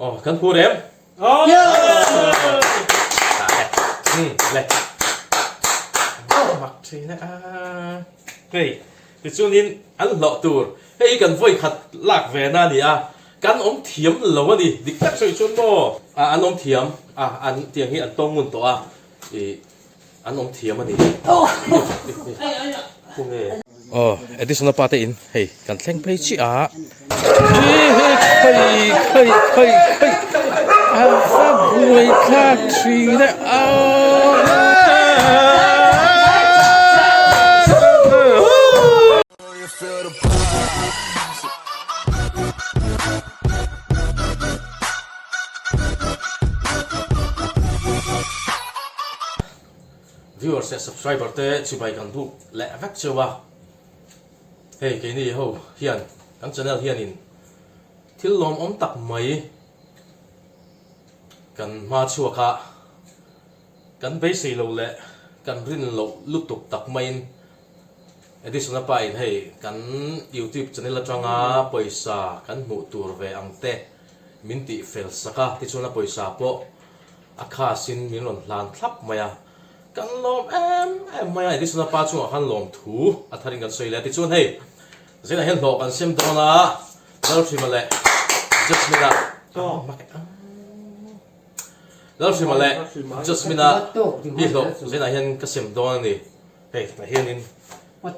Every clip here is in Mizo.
Aw kan phur em? Le. Mak thin e a. Hei tichuanin an hlawh tur hei kan vawi khat lak ve na a ni a, kan awm thiam lo a ni. Dik tak sawi chuan maw an awm thiam a, an tiang hi an tawng ngun tawh a ih An awm thiam a ni. Aw Edison-a pa te in hei kan thleng phei chiah a. Khawi khawi khawi khawi a va buai thlak thin e a. Viewers leh subscriber te chibai kan buk leh vek cheu a, hei keini ho hian kan channel hianin thil lawmawm tak mai kan hma chhuak a, kan beisei lo leh kan rin loh lutuk tak maiin Edison-a pa in hei kan YouTube channel atanga pawisa kan hmuh tur ve ang te min tih fel sak a, tichuan a pawisa pawh a khasin min rawn hlan thlap mai a, kan lawm em em mai a, Edison-a pa chungah khan lawm thu a tharin kan sawi leh a, tichuan hei zinah hian hlawh kan sem dawn a, Lalhrima leh Jasmine-a Lalhrima leh Jasmine-a hi hlawh zinah hian ka sem dawn a ni, hei tah hianin ka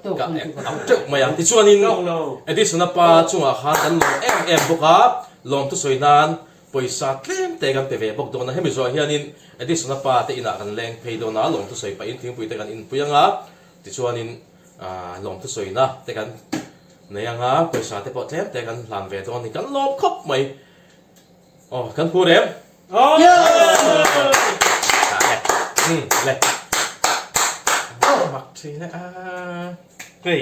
ek ang teuh mai a, tichuanin Edison-a pa chungah khan kan lawm em em bawk a, lawmthu sawi nan Pawisa tlem te kan pe ve bawk dawn a, hemi zawh hianin Edison-a pa te inah kan leng phei dawn a, lawmthusawi pahin thingpui te kan inpui ang a, tichuanin lawmthusawina te kan nei ang a, pawisa te pawh tlem te kan hlan ve dawn a ni, kan lawm khawp mai. Aw, kan phur em? Le. Mak thin e a. Hei,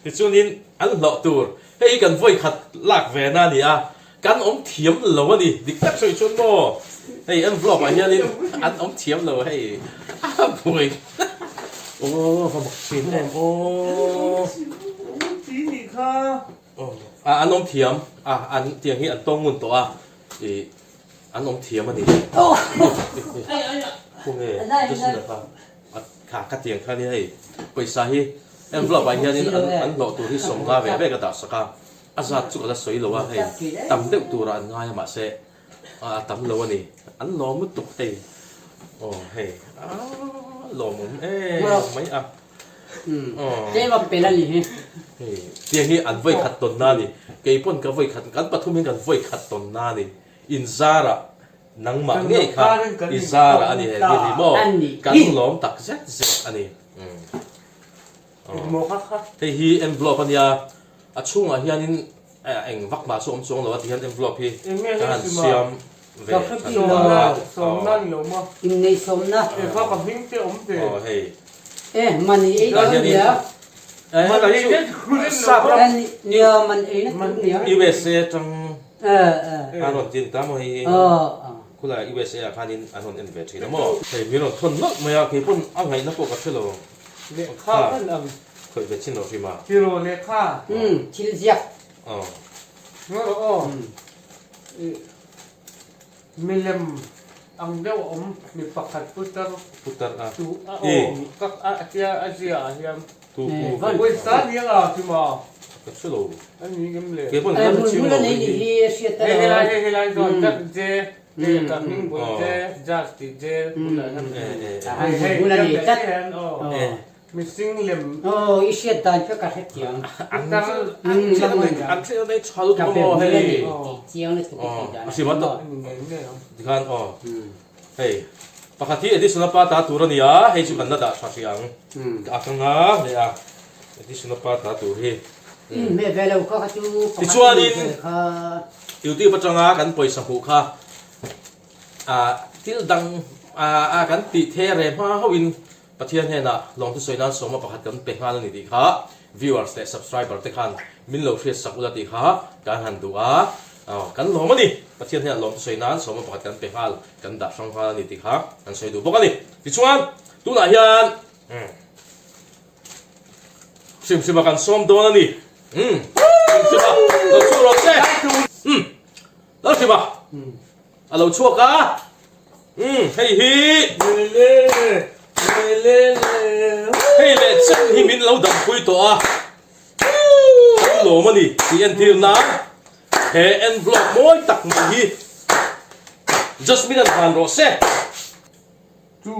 tichuanin an hlawh tur, hei hi kan vawi khat lak ve na a ni a, Kan awm thiam lo a ni, dik tak sawi chuan maw hei envelope ah hianin an awm thiam lo hei a buai aw va mak thin em aw a an awm thiam a an tiang hi an tawng ngun tawh a ih an awm thiam a ni khawnge a kha kha tiang kha nia hei pawisa hi envelope ah hianin an hlawh tur hi 50 ve ve ka dah sak a. A zat chu ka la sawi lo a, hei tam deuh turah an ngai a mahse a tam lo a ni, an lawm lutuk hei aw hei a lawmawm em mai a aw hei tiang hi an vawi khat tawn na a ni, kei pawn ka vawi khat kan pathum hian kan vawi khat tawn na a ni, inzarah nangmah ngei kha i zarah a ni he thil hi maw kan lawm tak zet zet a ni. Hei hi envelope a nia, a chhungah hianin eng vak mah chu a awm chuang lo a tihian envelope hi ka han siam ve that a. Aw hei. Tah hianin sap ram USA atang a rawn tin ta maw hei hi khulai USA ah khanin an rawn en ve thin a maw. Hei min rawn thawn nawlh mai a, keipawn a ngaihna pawh ka hre lo. Lehkha hman ang. Khawih ve chin lo hrim a. Tiraw lehkha. Umm thil ziak. Aw. Ngaw rawh aw. Milem ang deuh a awm mi pakhat putar. Putar a. Tu a aw ka a tia a zia ah hian. Tu ku. Pawisa ni ang a hrim a. Ka hre lo. A ni ngem le. Kei pawn ka hre chiang lo. Hei hi hriat a lo. Hei helai hei helai zawn tak je. Hei ka hming bul te judge tih je bulah hian hei hei bul a ni tlat mihring lem aw i hriat dan kha ka hre thiam an thil nei tha lutuk a maw hei tih chiang lutuk i tih dan a hrim a tawh tikhan aw hei pakhat hi additional pa ta tur a ni a hei chu kan la dah tha hrih ang ka ak anga leh a additional pa ta tur hi me ve lo kha kha chu tichuanin YouTube atanga kan pawisa hmuh kha thil dang a kan tih the re hma hauhin Pathian hnenah lawmthu sawi nan sawma pakhat kan pe nghal a ni tih kha viewers leh subscriber te khan min lo hriat sak ula tih kha kan han duh a, kan lawm a ni. Pathian hnenah lawmthu sawi nan sawma pakhat kan pe nghal, kan dah hrang nghal a ni tih kha kan sawi duh bawk a ni. Tichuan tunah hian hrimhrima kan sawm dawn a ni. Hrimhrima lo chhuak rawh che. Lalhrima. A lo chhuak a, umm hei hi hei leh chen hi min lo dampui tawh a, kan lawm a ni tih entir nan he envelope mawi tak mai hi Jasmine an hlan rawh se. Chu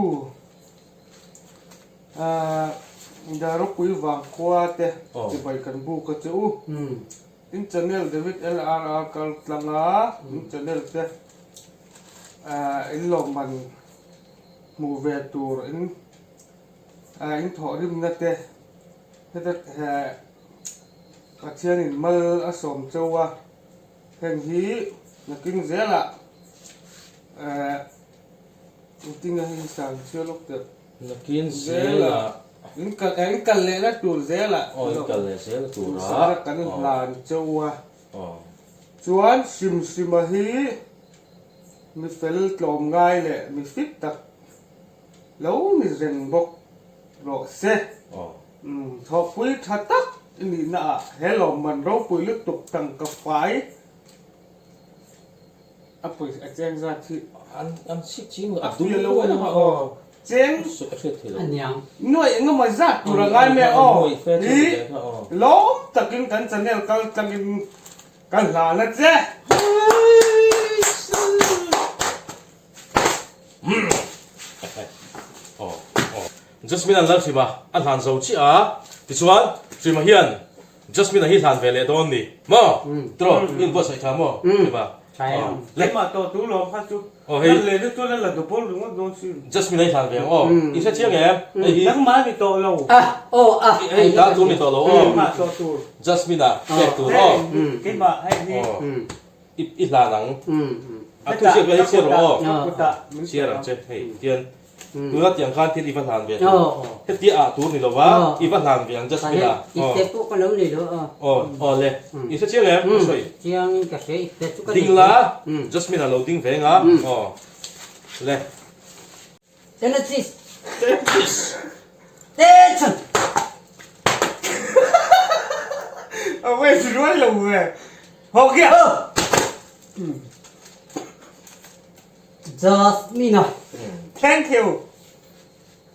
Daropui vangkhua te chibai kan buk a che u. In channel David LRR kal tlang a, in channel te in lawmman hmuh ve tur in in thawhrimna te heta Pathian in mal a sawm cheu a, heng hi nakin zelah Engtinge hei hi sang chhiar lawk teh. Nakin zelah. In kal eh in kal lehna tur zelah. Aw in kal leh zel turah. Duhsakna kan hlan cheu a. Aw. Chuan hrim hrima hi mi fel tlawm ngai leh mi fit tak lo ni reng bawk rawh se. Aw. Thawhpui tha tak i nihna ah he lawmman ropui lutuk tangka fai. A pawisa a cheng zat hi an an chhit ching lo a dum lo em a aw cheng a hriat thei lo aniang nuai eng emaw zat tur a ngai mai aw hi lawm takin kan channel kal tlangin ka hlan a che. Jasmine an Lalhrima a hlan zo chiah a tichuan Hrima hian Jasmine-a hi hlan ve leh dawn ni maw? Tiraw, i inbuatsaih tha maw? Tiva. Le. Keimah tawh tu lawm kha chu. Aw hei. Lan leh chu chuan a la double ringawt dawn sin. Jasmine-a hi hlan ve ang aw. I hre chiang em? Hei hi. Nangmah ni tawh lo. A, aw a. Hei ta tur ni tawh lo aw. Keimah tawh tur. Jasmine-a pek tur aw. Keimah hei hi. I hlan ang. A thu ziak ve hi chhiar rawh aw. Chhiar ang che hei tian tuna tiang khan thil i va hlan ve tur. Hetia ah tur ni lo va i va hlan ve ang Jasmine a. I te pawh ka lo nei lo a. Aw aw le. I hre chiang em ka sawi. Chiang in ka hre i te chu ka nei. Ding la Jasmine a lo ding ve nga aw le. Genesis. Genesis. Attention. A waste ruai lo ve. Ho kia. Jasmine. Thank you.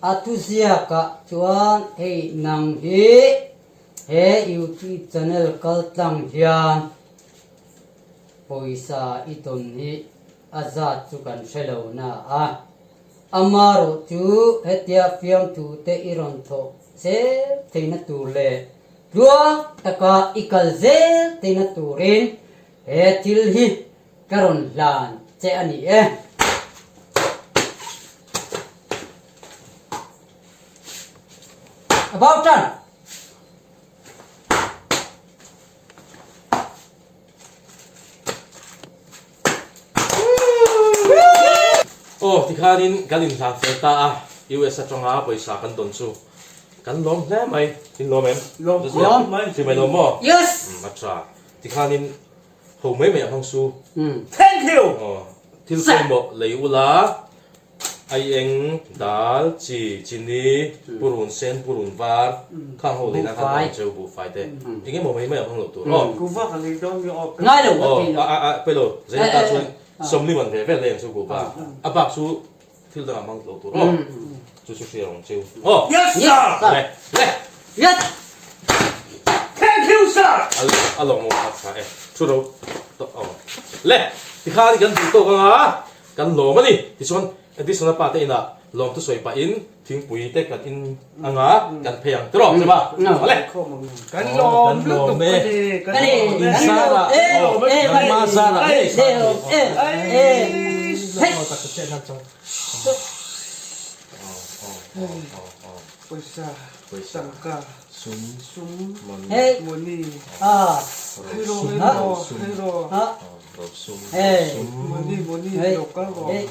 A thuziakah chuan hei nang hi he YouTube channel kaltlang hian pawisa i tawn hi a zat chu kan hre lo na a, amarawh chu hetia fiamthu te i rawn thawh zel theihna tur leh tluang taka i kal zel theihna turin he thil hi ka rawn hlan che a ni e. About turn! Aw tikhanin kan inhlan fel ta a, US atanga pawisa kan dawn chu kan lawm hle mai, in lawm em? Lawm khawp mai. Hlimai lawm maw? Yes! A tha, tikhanin ho mai mai a hmang su. Thank you! Aw, thil pawimawh lei ula. Aieng, dal, chi, chini, purun sen, purun var, khang ho lehna khan awm cheu buhfai te. Eng emaw mai mai a hmang loh tur aw. Kuva ka lei dawn nge aw. Ngai lo ka thei lo. Aw a a pe lo, Zaina ta chuan sawmli man ve vel lei ang chu kuva. A bak chu thil dangah hmang loh tur aw. Chu chu hria awm cheu aw. Yes sir! Le le. Yes! Thank you sir! A lawng awm kha tha e. Thu ro tawh aw. Le tikhan kan duh tawk anga. Kan lawm a ni. Tichuan, Edison-a pa te inah lawmthu sawi pahin thingpui te kan in anga kan phei ang tiraw Chema? Awle! Kan lawm lutuk a ni. Kan lawm e. In zarah aw nangma zarah ngei sa a ni. Pawisa, tangka, sum, money, hero, hero, hero. Money money lo kal rawh.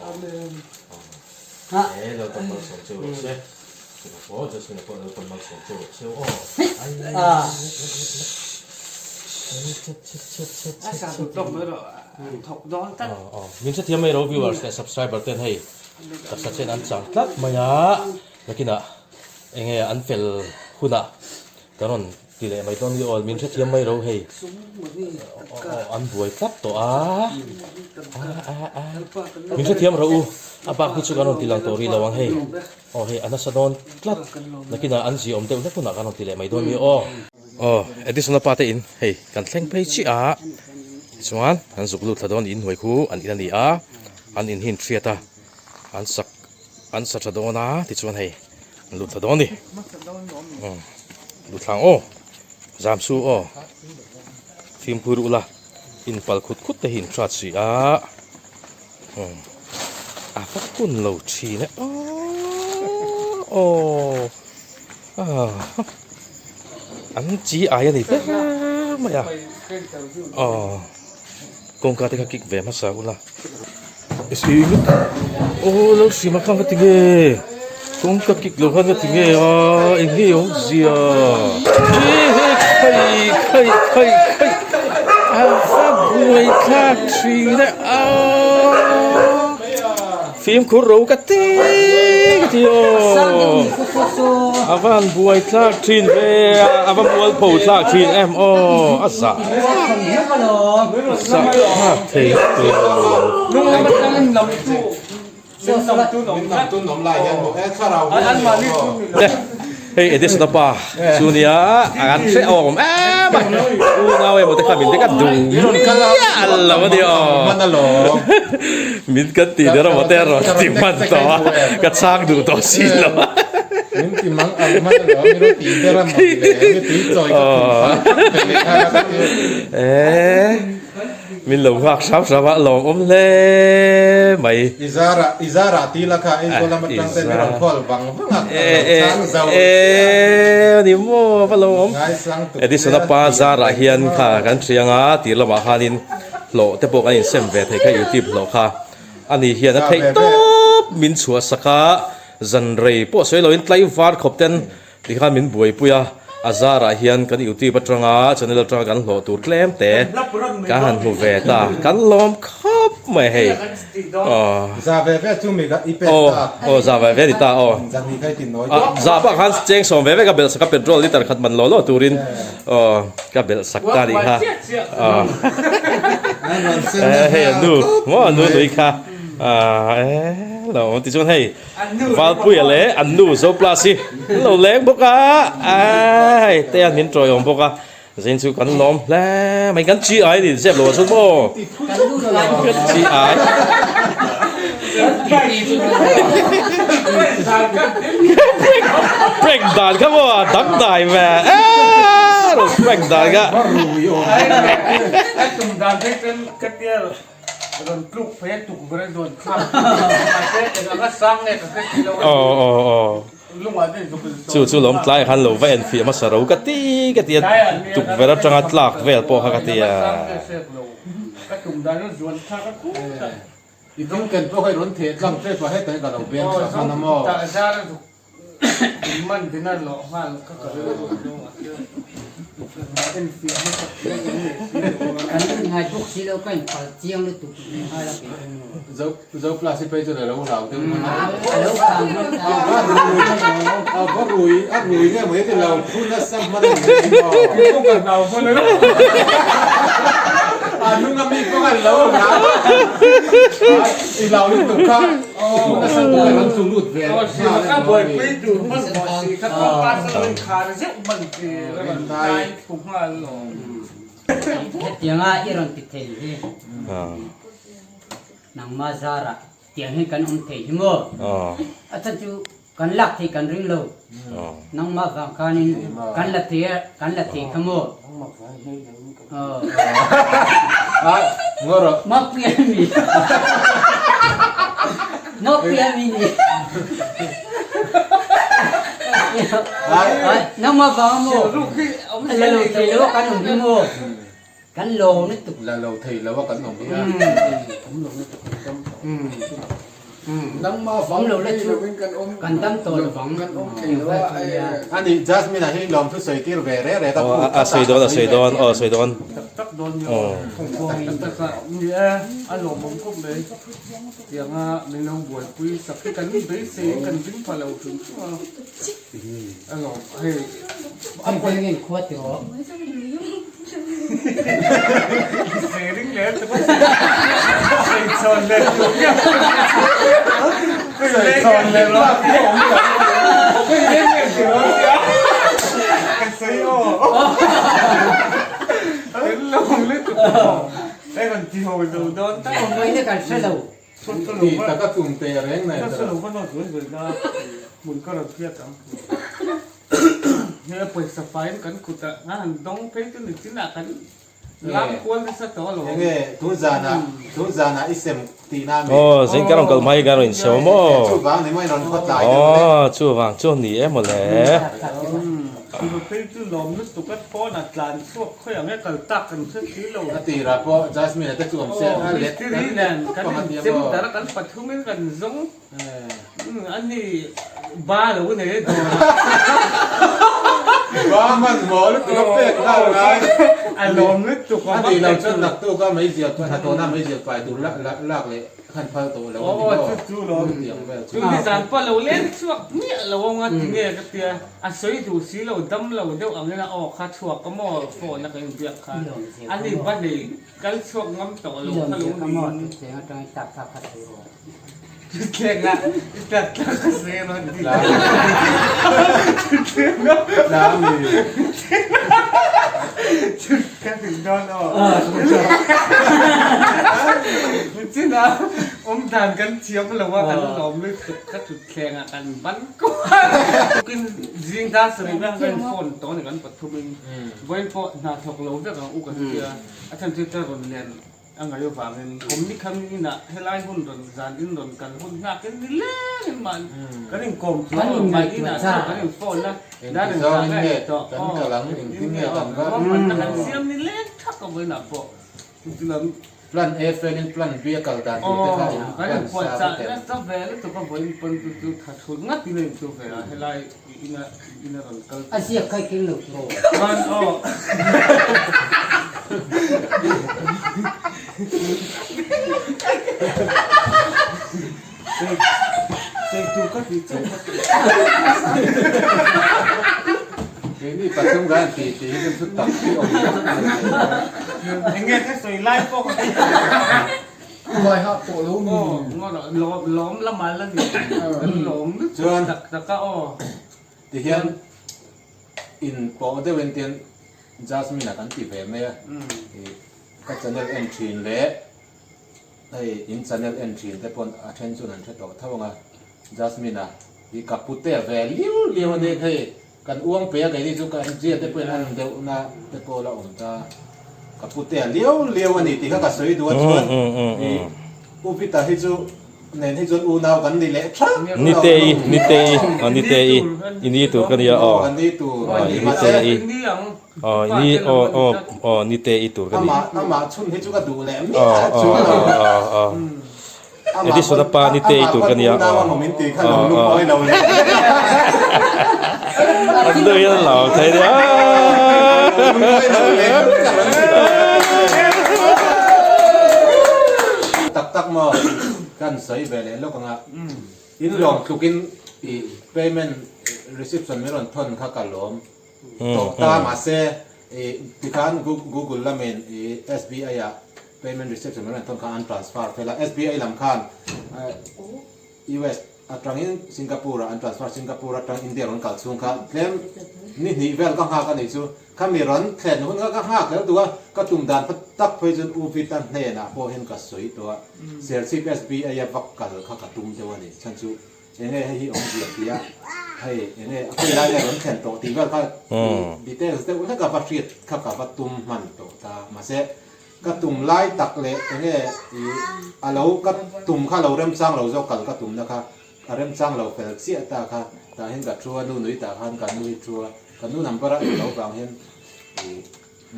Amen. A sa duh tawk mai rawh thawk dawn tlat. Min hrethiam mai ro viewers leh subscriber ten hei taksa chen an chang tlat mai a nakinah enge an fel hunah ka rawn. Ti leh mai dawn ni aw, min hrethiam mai ro hei. An buai tlat tawh a. Min hrethiam ro u, a bak hi chu kan rawn ti lang tawh rih lo ang hei. Aw hei a nasa dawn tlat, nakinah an ziaawm deuh hlek hunah kan rawn ti leh mai dawn ni aw. Aw Edison-a pa te in hei kan thleng phei chiah a, tichuan an zuk lut thla dawn in hnuai khu an in a ni a, an in hi an hriat a, an sak an sa tha dawn a tichuan hei an lut thla dawn a ni. Lut thlang aw, zam su aw, fimkhur ula inpal khut khut te hi in hrat si a. A va hun lo thin e aww an chi ai a ni ber mai a aw kawngka te kha kik ve hmasa ula aw lo hrim a kha ka ti nge kawngka kik lo khan ka ti nge a eng nge awmzia khai khai khai khai a va buai thlak thin e aaa fimkhur ro ka ti ka ti aw a van buai thlak thin ve a a va mual pho thlak thin em aw a zah zah thlak thei tur. Hei Edison a pa chu nia an hre awm em a unau emaw te kha min te ka duh miah lo a ni aw min kan tih der emaw te a rawn ti hman tawh a ka chhang duh tawh si lo a min ti mang ang hman alawm min rawn tih ber emaw ti leh mi tui chawi ka khum fai tak ve leh nghal a ka ti e. Min lo nghak hram hram a, lawmawm hle mai. I zarah, i zarah ti la kha Aizawl lam atang te min rawn call vang vang a, ka lo chang zo E a ni maw, va lawmawm. Ngaisang tuk Edison a pa zarah hian kha kan hriang a, tir lamah khanin hlawh te pawh kan insem ve thei kha YouTube hlawh kha. Ani hian a theih tawp min chhuah sak a, zan rei pawh sawi loin tlaivar khawp ten Tikhan min buaipui a, a zarah hian kan YouTube atanga channel atanga kan hlawh tur tlem te kan han hmu ve ta, kan lawm khawp mai hei. Aw. Za ve ve chu mi i pek ta. Aw za ve ve ni ta aw. Za ni kha i ti nawi deuh. Za pah khan cheng sawm ve ve ka belh sak a petrol liter khat man law law turin aw ka belh sak ta nih kha. Aw. Hei a nu maw a nu nui kha. Aw lo tichuan hei. Valpuia leh an nu Zoplus hi an lo leng bawk a, ai te an min tawiawm bawk a, zin chu kan lawm hle mai, kan chi ai ni zep lo ah chuan maw kan chi ai prank dan kha maw a dang dai ve eee rawn prank dan kha. Rawn tluk phei a tukverh a zawn thlak mahse eng anga sang nge ka hre si lo a lungah te zuk in Chu chu lawm tlai khan lo va en fiah hmasa ro ka ti ka ti a tukverh atanga tlak vel pawh kha ka ti a. Ka tum dan chu zuan thlak a khur tak. I tum ken pawh kha i rawn theh tlang tep a hetah hian ka lo beng thlak hman a maw. Man din a lawh nghal ka ka rilru hnungah hian en fiah hmasak hle in nei si lo a. Kan innghai bawk si lo ka inpal chiang lutuk leh nghal a kei ka nu. Zo zo plus hi phei chuan a lo hlau deuh hman a. A lo hlau hman a. A va rui a rui nge maw heti lo thu nasa hman a ni hi maw. Kei pawh ka hlau hman a. A hnung a mi pawh khan lo hlau. I hlau lutuk kha. Hetianga i rawn ti thei hi nangma zarah tiang hi kan awm thei hi maw? A chhan chu kan lak thei kan ring lo, nangma vang khanin kan la thei a, kan la thei kha maw? Mapuia mi Mapuia mi ni Nangma vang maw la lo thei lo a kan awm hi maw kan lawm lutuk la lo thei lo a kan awm hi a Nangma vang lo la chu kan dam tawh lo vang Ani Jasmine-a hi lawmthu sawi tir ve re re ta A sawi dawn a sawi dawn aw a sawi dawn. Tak tak. dawn nia aw. Tak a ni e, a lawmawm khawp mai. Tianga min lo buaipui sak hi kan beisei in kan ding pha lo hrim hrim a. A lawm hei a pawi in khua ti rawh. Sering leh te pawh sawi chhawn leh tur nge sawi chhawn leh rawh ka sawi aw kan lawm lutuk aw hei rawn ti ho zo dawn tak awm mai na kan hre lo ti taka tum teh reng mai ka hre lo ka nawt zuai zuai na hmun ka rawn phiat ang He pawisa faiin kan kutah a han dawng phei chu ni chinah kan lam kual nasa tawh alawm. Enge tun zanah tun zanah i sem tihna mi? Aw zing ka rawn kal hma hi ka rawn insem a maw? Chuvang ni maw i rawn khaw tlai deuh le. Aw chuvang chu ni e mawle. Chuvang phei chu lawm lutuk a phone a tlan chhuak khawi ang e kal tak kan hre si lo. A tirah pawh Jasmine a te chu awm se a let kan let tawp ang a tia maw? Kan inchem dar a kan pathumin kan zawng. Ani ba lo nei dawr a. Ba hman maw lutuk a pek nghal ngai. A lawm lutuk a. A nih loh chuan naktuk a meizial hnathawhna meizial pai tur lak leh khan phal tawh lo a ni maw? Aw chu chu lawm. Chu nizan pawh lo leng chhuak miah lo ang a tinge ka tia. A sawi duh si lo dam lo deuh angin a aw kha chhuak a maw phone a ka inbiak kha. Ani ba nei kal chhuak ngam tawh lo kha lo niin. Thuthleng ah i tlak tlak a sawi a rawn ti. Thuthleng ah Thut ka hrilh dawn aw. Nichin ah awm dan kan thiam lo a kan lawm lutuk kha thutthleng ah kan ban kual. Tukin zing dar sarih vel khan phone tawh a ni kan pathum in vawiin pawh hna thawk lo vek ang u kan tia a chhan chu ka rawn len A ngaih avangin Kawmni khan inah helai hun rawn zan in rawn kal hun nghak in ni leng in mah kan inkawm chu a mah inah chuan kan in phone a dan in zah nge tawh aw engtin nge aw ruahmanna kan siam ni leng thak a vawiinah pawh chuti lam Plan A fail in plan B a kal dan tur te kha in kan in puah chah nasa ve lutuk a vawiin pawn chu chu tha thut ngat in a intu ve a helai ina ina rawn kal A ziak kha i keng lo tiraw? Chuan aw. Chei tur ka ti chauh ka ti. Keini pathum kan ti ti hi chu tak hi awm lo tak mai. Enge ka sawi lai pawh ka ti. Mai hah tawh lo mi. Aw, lawm lawm lamah la ni. Kan lawm lutuk tak tak a aw. Tihian in pawh deuh in tian Jasmine a kan ti ve mai a. Ka channel en thin leh hei in channel en thin te pawn a then chuan an hre tawh tho ang a. Jasmine a hi ka pute ve liu liu a ni hei. Kan uang pe a keini chu ka zia te pawhin a en deuhna te pawh la awm ta. Ka pute a liau liau a ni tih kha ka sawi duh a chuan i Pu Peter hi chu nen hi chuan unau kan ni leh thak lo. Nite-i, Nite-i, aw Nite-i, i ni tur ka nia aw. Aw ka ni tur a ni mahse. Aw i ni aw aw aw Nite-i tur ka ni. Amah amah chhun hi chu ka duh leh miah chuan lo. Aw aw aw. Edison a pa ni te i tur ka nia aw. An nui an lo thei nia. Tak tak maw kan sawi ve leh lawk anga in lawm tluk in i payment reception min rawn thawn kha ka lawm tawh ta mahse i tikhan google lamin i SBI ah Payment reception an rawn thawn khan an transfer fel a, SBI lam khan US atangin Singapore ah an transfer, Singapore atang India rawn kal chhung kha tlem ni hnih vel ka nghak a nih chu, khami rawn thlen hun kha ka nghak hlel duh a, ka tum dan tak phei chuan U Vita hnenah pawh hian ka sawi tawh a, Serchhip SBI a va kal kha ka tum deuh a ni, chhan chu enge hei hi awmzia tia hei enge a khawi lai nge rawn thlen tawh tih vel kha details deuh hlek a va hriat kha ka va tum hman tawh ta, mahse Ka tum lai tak leh enge i a lo ka tum kha lo remchang lo zawk kal ka tumna kha a remchang lo fel chiah ta kha tah hian ka thu a nu nui tah khan ka nu hi thu a ka nu number a lo vang hian i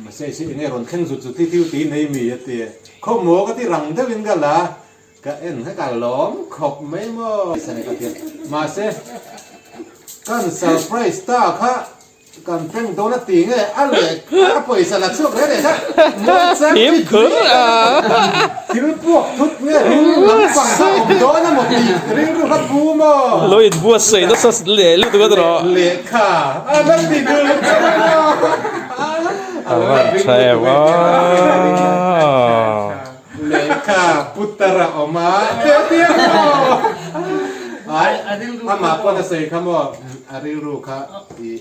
message hi enge rawn thleng zut zut hi thil tih nei mi a ti khaw maw ka ti rang deuh in ka la ka en kha ka lawm khawp mai maw mahse kan surprise ta kha. Kan peng dawn a ti nge a leh a pawisa la chhuak reh reh kha mawi chang Thim chi khur a. Thil puak thut nge rilru lampang kha awm dawn a maw tih rilru kha pu maw. Lo in buatsaih nasa leh lutuk a tawh. Lehkha a la ti dul chauh a maw. A van tha em aw. Lehkha putar a awm a tia tia maw. Ai amah pawn a sawi kha maw a rilru kha i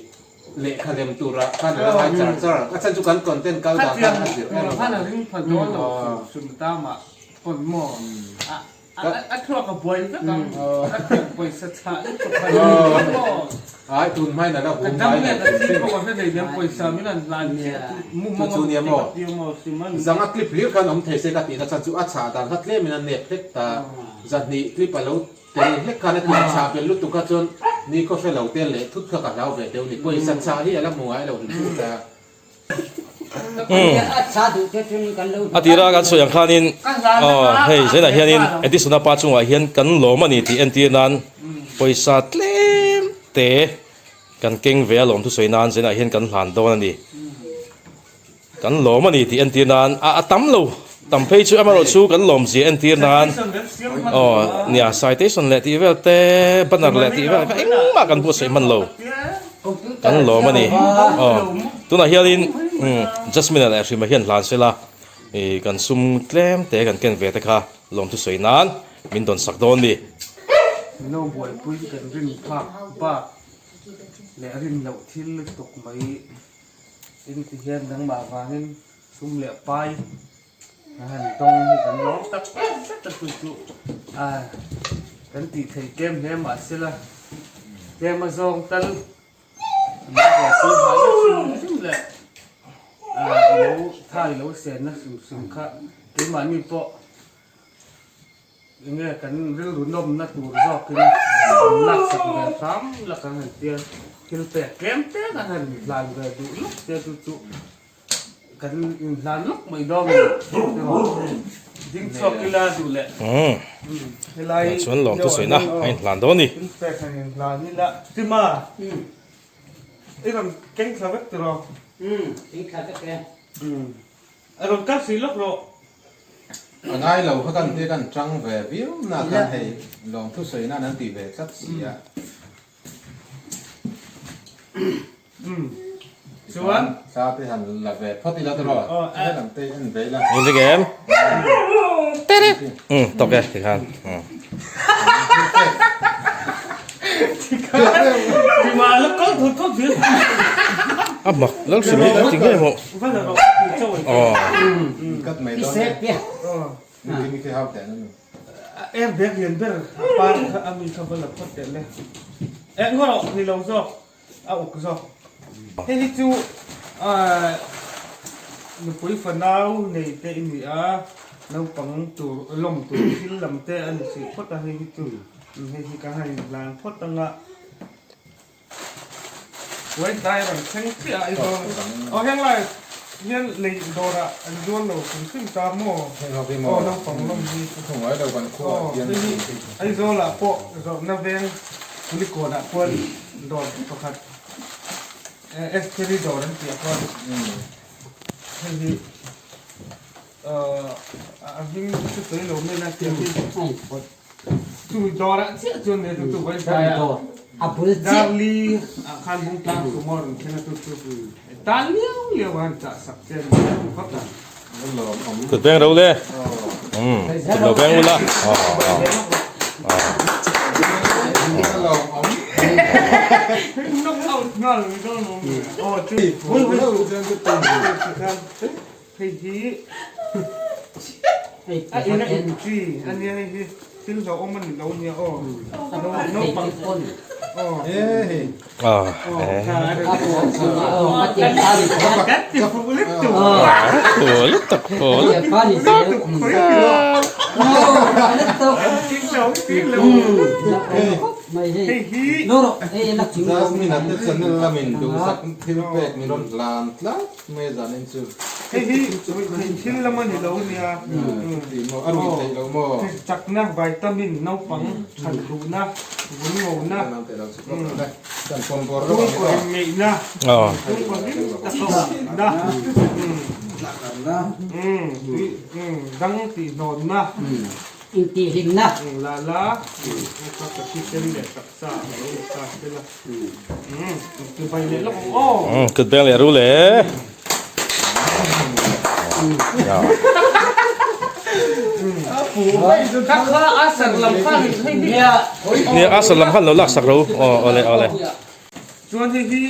lehkha lem tura khan a la ngai char char a chhan chu kan content kal dan khan a zir em khan a ring pha dawn lo hrim ta mah pawn maw a thluak a buai vek ang a thluak pawisa chhah lutuk kha maw ai tun hmain a la hum ngai lo ka dam leh ka thi pawh ka hre thei nen pawisa min han hlan chiah chu chu chu nia maw zanga clip hlir khan awm thei se ka tihna chhan chu a chhah dan kha tlemin a nep hlek ta zahnih clip a lo Tel hlek khan a tih chah belh lutuk kha chuan ni khaw hre lo te leh thut kha ka hlau ve deuh ni. Pawisa chah hi a la hmu ngai lo hrim hrim ta. A tira kan sawi ang khanin aw hei zainah hianin Edisona pa chungah hian kan lawm a ni tih entir nan pawisa tlem te kan keng ve a lawm thusawi nan zainah hian kan hlan dawn a ni. Kan lawm a ni tih entir nan a a tam lo tam phei chu amaherawh chu kan lawm zia entir nan aw nia citation leh tih vel te banner leh tih vel kha engmah kan buatsaih hman lo kan lawm a ni aw tunah hianin umm Jasmine leh Hrima hian hlan sela ih kan sum tlem te kan ken ve te kha lawm thusawi nan min dawn sak dawn ni. Mino buaipui kan rin phak bak leh rin loh thil lutuk mai. Tin ti hian nangmah vangin sum leh pai a han dawng hi kan lawm tak zet a chu chu a kan tih theih tlem hle mahsela tlem a zawng tal buaipui hah na hrim hrim leh a ilo tha ilo senna hrim hrim kha keimahni pawh Enge kan rilru nawmna tur zawkin an laksak ve hram la kan han tia thil pek tlem te kan han hlan ve duh lawk te chu chu kan inhlan lawk mai dawn a ni erawh ding chhuak ila duh leh helai chuan lawm thu sawi na a inhlan dawn a ni. Thil pek han inhlan ila Tima i rawn keng thla vek tiraw? Keng thla vek e. A rawn kal hrih lawk rawh. A ngai lo kha kan te kan tang ve viau na khan hei lawmthu sawi nan an ti ve tlat si a. Chuan thla te han la ve phawt ila tawh he lam te en ve ila. Eng vek em? Umm tawk e tikhan. A mak lal hrim hi a ti ngei maw? Aw. A uk zawk. Hei hi chu nupui fanau nei te i ni a, naupang tur lawm tur thil lam te a ni hrih phawt a, hei hi chu hei hi ka han inhlan phawt ang a. Huai tlai rawn thleng chiah a Aizawl. Aw heng lai hian lei dawrah an zuar lo hrim hrim ta maw? Aw naupang lawm hi. Aw hei hi Aizawlah pawh zawrhna veng Kulikawnah khuan dawr pakhat Estheri dawr an tih ah khuan hei hi a hming chu sawi lo mai la tiang hi chu dawr ah chiah chuan nei chu vawi tlai ah Darli ah khan Bungtlang sumo rawn thleng a chu chu tan liau liau a han chah sak che a ni vak a. Kut beng ro le. Umm kut lo beng ula. mai hei. Hei hi. Lo rawh hei la thing Jasmine a te channel lamin duhsak thil pek min rawn hlan tlat mai a zanin chu. Hei hi ruihtheih thil lam a ni lo nia. Chuti maw a ruih theih lo maw. Chakna vitamin naupang than duhna vun ngona. Chhungkaw inngeihna chhungkaw hlim taka awmna dang tihnawnna. Intihhlimna. La la kha ka thisen leh taksa a lo ni ta tel a. Chibai leh lawk ang aw. Kut beng leh ru le. Kha kha a sar lam khan hei hi. Nia a sar lam khan lo lak sak ro. Aw awle awle. Chuan hei hi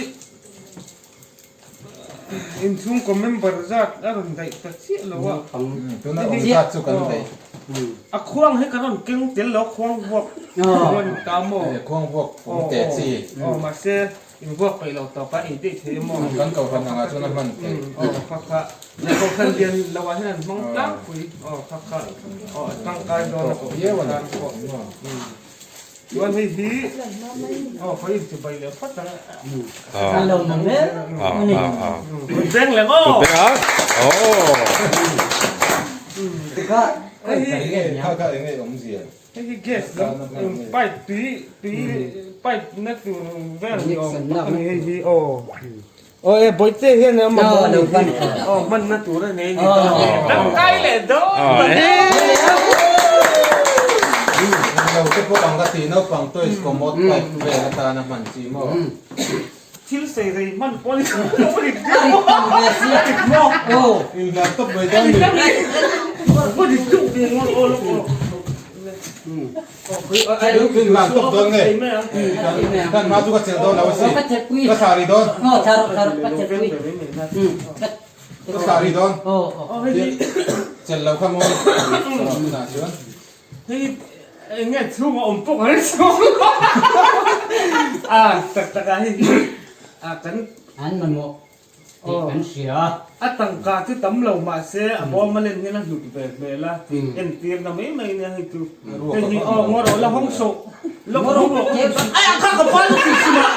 Inchhungkaw member zat a rawn daih ta chiah lo a. Tuna awm zat chu kan daih. A khuang hi kan rawn keng tel lo, khuang vuak rawn ta maw? Khuang vuak awm teh chi. Aw mahse in vuak peih lo tawk a ei daih thei a maw? Kan kohhran angah chuan a hman theih. Aw kha kha kohhran lian lo ah hian an hmang tlangpui. Aw kha kha aw a tangkai dawn a kohhran tan pawh. Chuan hei hi aw khawi in chibai leh phawt ang a. An lo na mek a ni. Kut beng leh aw. Kut beng a. Aw. Hei hi kha kha enge awmzia. Hei hi gas lam pipe tui tui pipe na tur vel ni awm tak a ni hei hi aw. Aw e bawihte hian a mamawh a nih hi aw hmanna tur a nei a ni tangkai leh dawn Englo te pawh ang ka ti naupang toys commode pipe vel atana hman chi maw. Thil sei rei hman pawh ni lo maw. Inhlan tawp mai dawn ni. Inhlan tawp dawn nge? Kan hma chu ka chelh dawn lo a si. Ka thlah rih dawn. Ka thlah rih dawn. Chelh lo kha maw? Tunah chuan. Hei enge chhung a awm pawh kan hre a tak tak ah hei a kan An mamawh tih kan hria a. A tangka chu tam lo mahse a bawm a len hian a hlut ve hmel a entir na mai mai nia hei chu hei hi aw ngaw rawh la hawng sawh la hawng rawh ai a kha ka pal tih chhun ah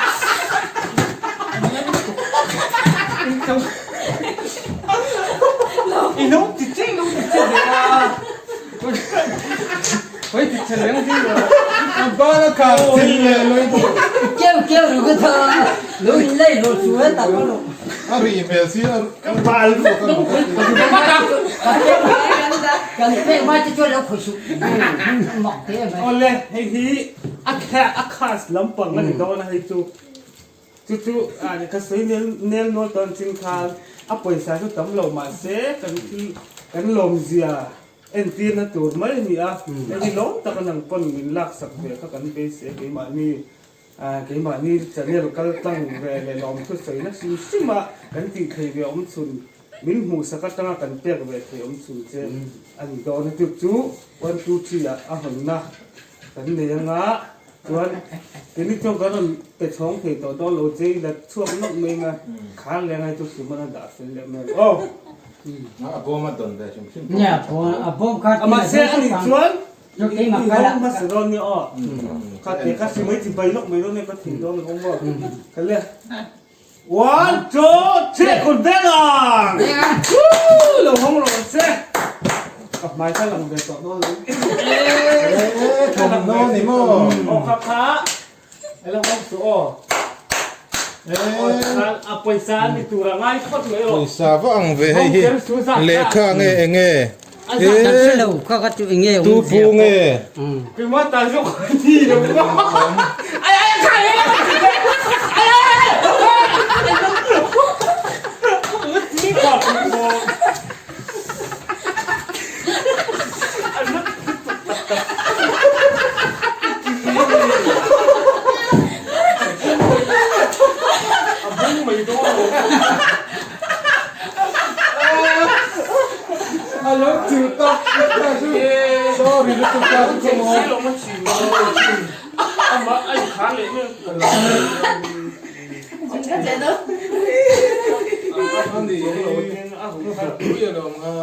i lo ti che i lo ti che ve a Hoi ti che leng ding rawh a bal a khar chin leh lui keu keu ru ka tha lo in lei lo chu e tak lo a ri hmel si a ka bal vek lo kan pek mai te chuan lo khawih suh mak te mai ole hei hi a kha a khas lampang ani dawn a hei chu chu chu a ka sawi nel nel nual tawn chin khan a pawisa chu tam lo mahse kan thil kan lawm zia Entirna tur mai a ni a, hei hi lawm taka nang pawn min laksak ve kha kan beisei a, keimahni keimahni channel kal tlang ve leh lawmthu sawina hrim hrim a kan tih thei ve awm chhun, min hmuhsak atanga kan pek ve thei awm chhun che a ni dawn a, chu chu one two three ah a hawnna kan nei anga chuan keini chuan kan rawn pe chhawng thei tawh dawn lo che i la chhuak nawk mai anga khar leh anga chu hrim a dah fel leh mai ang aw. A bawm a dawn ve hrim hrim pawh. Nia a bawm kha Mahse a nih chuan i hawng hmasa dawn nia aw. Kha te kha hri mai chi bai lawk mai dawn nia ka thei dawn lo maw. Ka le One, two, three, kut beng ang! Woo! Lo hawng rawh se. Ka hmai kha lang ve tawh dawn lo. Ee, thawmhnaw ni maw? Aw kha kha. Elo hawng suh aw. Ee. A pawisa a ni tur a ngai phawt mai aw. Pawisa va ang ve hei hi. Lehkha nge enge? Ee. Kha kha chu enge Tu pu nge? Keimah ta zawk ni lo maw? Ai ai kha ai ai ai ai. Ti ka maw. A bung mai dawn lo. A lo chil tak tak chu sorry lutuk ta chu maw. Thei lo ma chil lo. Amah a inkhar leh mek. Ani pui alawm ha.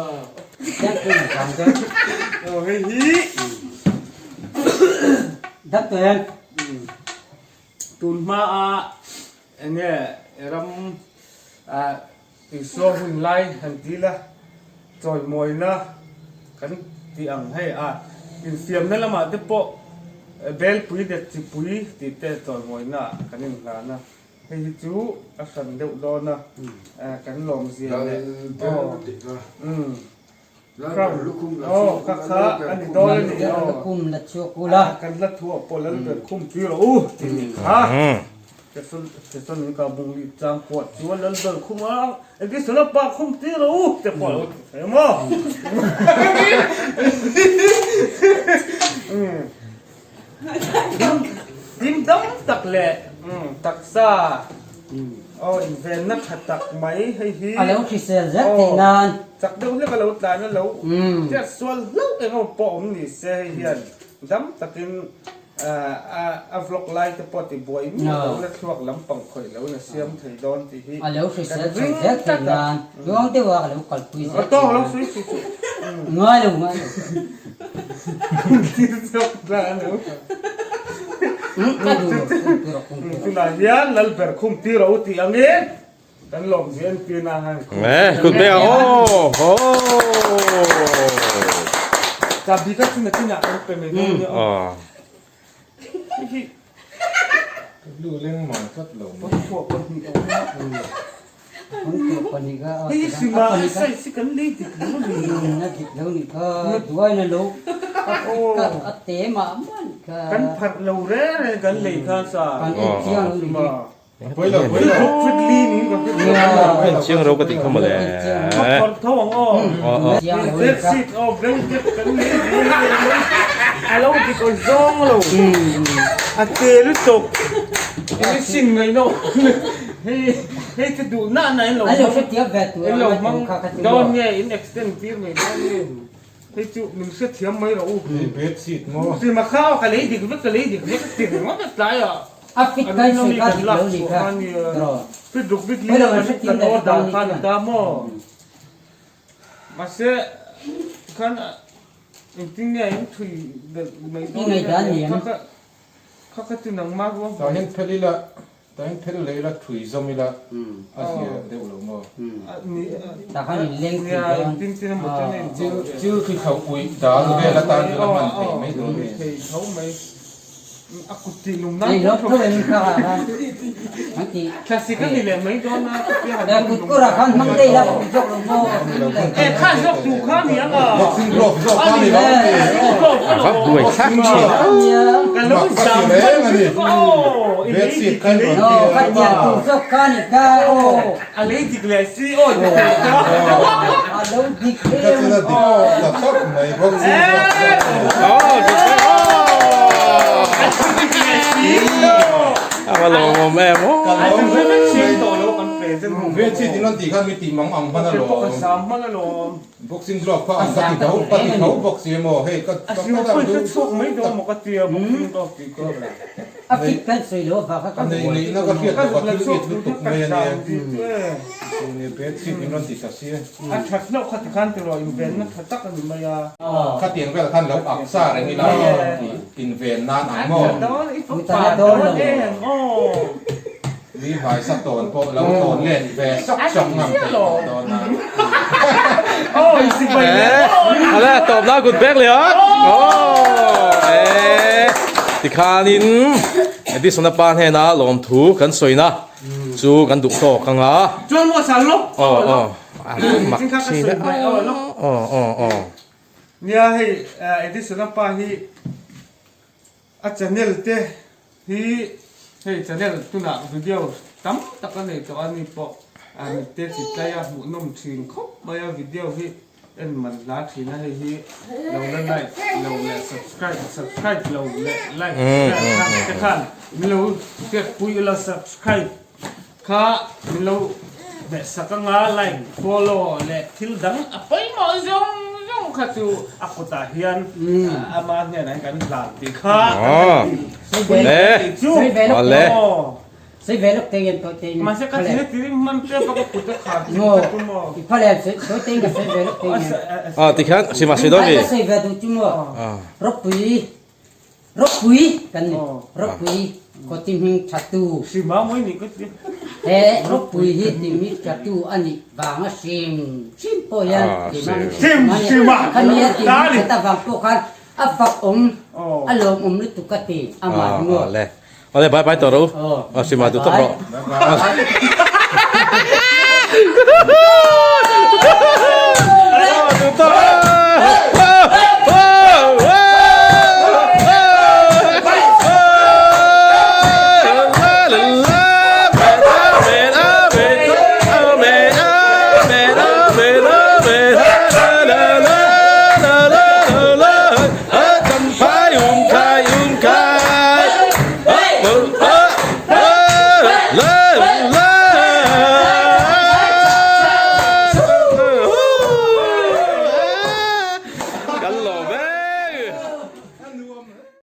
Hei hi. Dak tuan. Tun hmaa enge ram Isua hun lai han ti la, chawimawina kan tih ang hei a, infiamna lamah te pawh Belpui leh Chipui tih te chawimawina kan inhlan a, hei hi chu a hran deuh dawn a, kan lawmzia leh aw. Aw ka kha a ni dawn a ni aw. Lukhum la chhuak ula. Kan la thu ah pawh Lalber khum tui rawh u tih ni kha. Thesalonika ka bung lih chang kuah chuan Lalber khum a engtin sawi pa khum tui rawh u te pawh a lo ti thei maw. Ding dam tak leh taksa aw invenna tha tak mai hei hi A lo hrisel zet theih nan. Chak deuh hlek a lo tlan a lo hriat sual hlauh eng emaw pawh awm ni se hei hian dam takin a vlog lai te pawh ti buai miah lo la thluak lampang khawih lo in a siam thei dawn tih hi A lo hrisel chho zel theih nan tluang deuh a ka lo kalpui zel theih nan. Ngai lo ngai lo. Ka duh lo khum tir rawh khum tir rawh. Tunah hian Lalber khum tir rawh u tih angin kan lawm zia entir na han khum Eh, kut beng ang aw. Ho. Chabi kha chu nakinah kan pe mai dawn nia aw. Lu leng mang tlat lo mai. Hei sima size hi kan lei dik lo a ni. A dik lo nih kha duai na lo a te mah mah nih kha. Kan pharh lo reng reng kan lei kha sa. Kan en chiang lo nih hi. Chiang ro ka tih kha mawle. Hei chu min hrethiam mai rawh u. Hei bed sheet maw? Sima kha aw ka lei dik vek ka lei dik vek ti ringawt a tlai ah. A fit kai sawi kha dik lo ni kha tiraw. Fit ruk bik li kan order kha ni ta maw. Mahse khan engtin nge in thui belh mai dawn nge kha kha kha kha chu nangmah ruang. Tah hian phel ila Tah hian phel leh ila thui zawm ila a zia deuh lo maw? Tah khan in leng thui dawn. Chil chil khi tho uih dal vel atan chuan a hman theih mai dawn nge? A kut tih lum nan Ei lawk tho em kha ah khan an ti. Thlasik a ni leh mai dawn a Kut kawr ah khan hmang daih la kut zawk lo maw? E kha zawk tu kha ni ang a. Boxing glove zawk kha ni lo. A va buai thlak thin a. Ka lo zam hman chu ka aw. Bed sheet kha in rawn ti a. Ka tiang tur zawk kha ni kha aw. A lei dik leh si aw ti thei kha. A lo dik em. Ka chuan a dik ta khawp mai boxing glove zawk A lo dik leh si aw. A va lawmawm em aw. Ka lawm hle mai. Bed sheet in rawn tih khan mi tih mang ang hman alawm. Boxing glove kha ang ka ti tho ka ti tho bawk si emaw hei ka ka ka ka chhuak mai dawn maw ka tia boxing glove tih kha A fit kan sawi lo avang kha ka nei neihna ka hriat loh a thil it lutuk mai a nia ni bed sheet in rawn ti ta si a that hlauh kha tikhan tiraw invenna tha tak a ni mai a khatiang vel khan lo ak sa reng ila tih inven nan ang maw a tha dawn i fapa dawn em aw. Mi hmaisa tawn pawh lo tawn let ve sawk sawk ngam theih tawh dawn a. Ala tawp na kut bek leh a. Aw tikhanin Edison a pa hnena lawmthu kan sawina chu kan duh tawk ang a. Chuan maw sal lawk. Aw aw mak thin e. Aw aw aw. Nia hei Edison a pa hi A channel te hi hei channel tunah video tam tak a nei tawh a ni pawh a mitte chi tlai a hmuhnawm thin khawp mai a video hi en man hla thin a hei hi lo la like lo leh subscribe subscribe lo leh like share khan te khan min lo hriat pui ula subscribe kha min lo hmeh sak anga like follow leh thil dang a pawimawh zawng zawng kha chu a kutah hian ama hnenah hian kan hlan tih kha chu Sei ve lawk teng em tawh teng. Mahse ka thil ti rim hman tep a ka kut a khar thin ka tum aw. I phal em sawi teng ka sawi ve lawk teng em. Ah tikhian sima sawi dawn mi. Ka sawi ve duh chu maw. Ropui. Ropui kan ni. Ropui khaw ti hming thatu. Hrim a mawi nih ka ti. He ropui hi ti hming thatu a nih vanga hrim hrim pawh hian ti hmang Hrim hrim a. Khami a ti hming that avang pawh khan a fak awm a lawmawm lutuk ka ti amah hi maw. Awle awle bye bye tawh ro. Aw hrim a duh tawk rawh. Bye bye.